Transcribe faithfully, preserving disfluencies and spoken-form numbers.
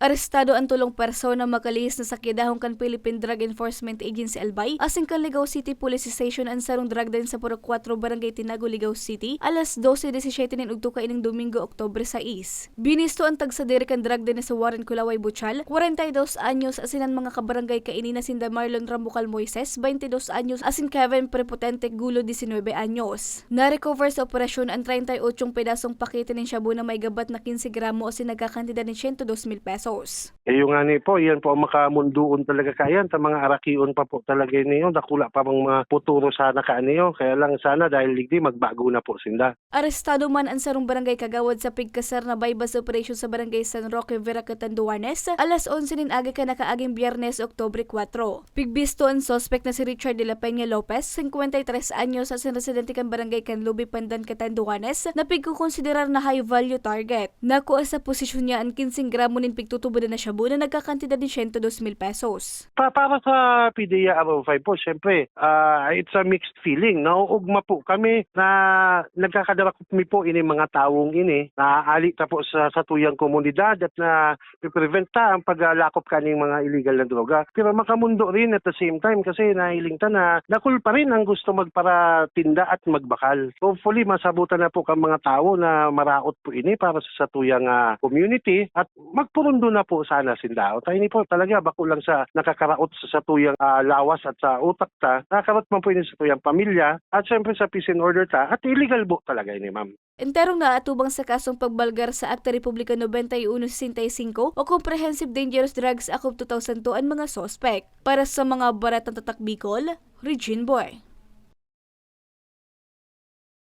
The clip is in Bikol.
Arestado an tolong persona makalihis na sa kiyadahon kan Philippine Drug Enforcement Agency, Albay, asin kan Ligao City Police Station an sarong drug den sa Purok Kuwatro, Barangay Tinago, Ligao City, alas dose disisiete nin udto kaining Domingo, Oktubre sais. Binisto an tagsadiri kan drug den sa Warren Kulaway Buchal, kwarenta y dos anyos, asin an mga kabarangay kaini na sinda Marlon Rambucal Moises, baintidos anyos, asin Kevin Prepotente Gulo, disinwebe anyos. Na-recover sa operasyon an treinta y ocho pedasong pakete nin shabu na may gabat na quince gramo asin nagkakantidad nin siyento dos mil pesos. Iyo ngani po, iyan po ang makamundoon talaga kaiyan, ta mga arakion pa po talaga niyo, dakula pa mang mga puturo sana kaaniyo. Kaya lang sana dahil digdi magbago na po sinda. Arestado man an sarong barangay kagawad sa pigkasar na buy-bust operation sa Barangay San Roque, Vera, Catanduanes, alas onse nin aga kan nakaaging Biyernes, Oktubre kuwatro. Pigbisto an suspek na si Richard de la Peña Lopez, singkwenta y tres anyos, asin residente kan Barangay Canlubi, Pandan, Catanduanes, na pigkokonsiderar na high-value target. Nakua sa posesyon niya an kinseng gramo nin pigtutubodan na shabu na nagkakantidad nin siyento dos mil pesos. Pa-, para sa P D E A R O five po, siyempre, ah, it's a mixed feeling. Nauugma po kami na nagkakadarakop mi po ini mga tawong ini, naaali ta po sa satuyang komunidad at nape-prevent ta ang paglakop kaning mga illegal na droga. Pero makamundo rin at the same time kasi nahiling ta na dakul pa rin ang gusto magparatinda at magbakal. Hopefully, masabutan na po kan mga tawo na maraot po ini para sa satuyang, ah, community at magpurundo na po sana sinda. O, ta ini po talaga bako lang sa nakakaraot sa satuyang, ah, lawas at sa utak ta, nakakaraot man po ini sa satuyang pamilya at syempre sa peace and order ta at illegal po talaga ini, ma'am. Enterong naatubang sa kasong pagbalgar sa Akta Republika nobenta y uno sesenta y cinco o Comprehensive Dangerous Drugs Act of two thousand two an mga suspek. Para sa mga baratang Tatak Bicol, Regine Boy.